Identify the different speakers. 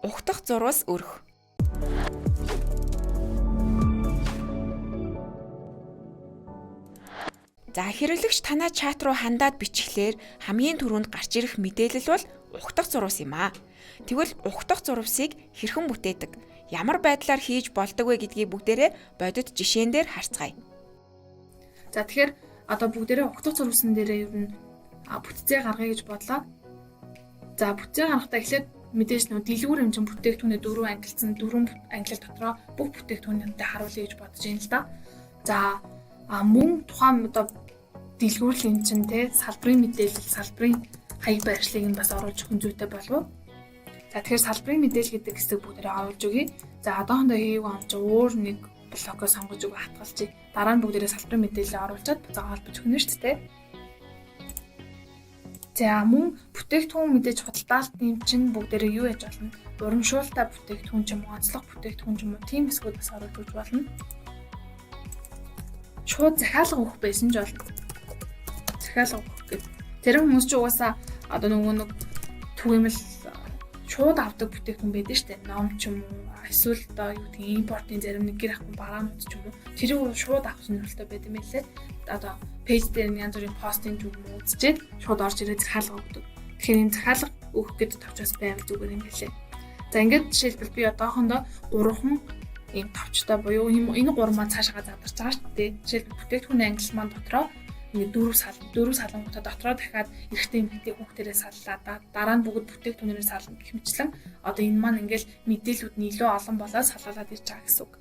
Speaker 1: Угтах зурвас өрөх. За, хэрэглэгч танай чат руу хандаад бичихлээр хамгийн түрүүнд гарч ирэх мэдээлэл бол угтах зурвас юм аа. Тэгвэл угтах зурвасыг хэрхэн бүтээдэг, ямар байдлаар хийж болдог вэ гэдгийг бүгдээрээ бодит жишээн дээр харцгаая.
Speaker 2: За, тэгэхээр одоо бүгдээрээ угтах зурвасан дээрээ ер нь бүтцээ гаргая гэж бодлоо. За, бүтцээ гаргахдаа эхлээд мэдээж нөө дэлгүүр хэмжин бүтээгдэхүүнээ дөрвөн ангилсан, дөрвөн ангилал дотроо бүх бүтээгдэхүүнүүдээ харуулъя гэж бодож байна л да. За, мөн тухайн одоо дэлгүүрлийн чинь те салбарын мэдээлэл, салбарын хаяг байршлыг нь бас оруулж өгөх зүйтэй болов уу? За, тэгэхээр салбарын мэдээлэл гэдэг хэсэг бүгдээрээ оруулж өгье. За, одоохондоо хийгээгүй юм чи өөр нэг блокоо сонгож өгөө хатгалчих. Дараа нь бүгдээрээ салбарын мэдээлэл оруулчаад буцаага холбож өгнө шүү дээ. За, мөн бүтээгдэхүүн мэдээж худалдаалтын чинь бүгдээрээ юу яаж болно? Урамшуултай бүтээгдэхүүн ч юм уу, онцлог бүтээгдэхүүн ч юм уу, тийм хэсгүүд бас оруулж өгч болно. Шууд захиалга өгөх байсан ч болно. Захиалга өгөх гэдэг. Зарим хүмүүс ч угаасаа одоо нөгөө нэг түгээмэл шууд авдаг бүтээгдэхүүн байдаг шүү дээ. Ном ч юм уу, эсвэл одоо юу гэдэг импортын зарим нэг гэр ахуйн бараанууд ч юм уу. Тэрийг шууд авах сонирхолтой байд юм байлээ. Одоо пэйж дээр янз бүрийн постын ч юм уу үзчихэд шууд орж ирээд захиалга өгдөг. Тэгэхээр энэ захиалга өгөх гэдэг товч бас байвал зүгээр юм байлээ. За, ингээд жишээлбэл би одоохондоо 3хан ийм товчтой буюу энэ гурван маань цаашаа задарч байгаа шүү дээ. Жишээлбэл бүтээгдэхүүний ангилал маань дотроо ингээд дөрөв салангуудаа дотроо дахиад эрэгтэй эмэгтэй хүүхдэрээ саллаа. Дараа нь бүгд бүтээгдэхүүнээрээ сална гэх мэтлэн одоо энэ маань ингээд мэдээллүүд нь илүү олон болоод салгалаад ирж байгаа гэсэн үг.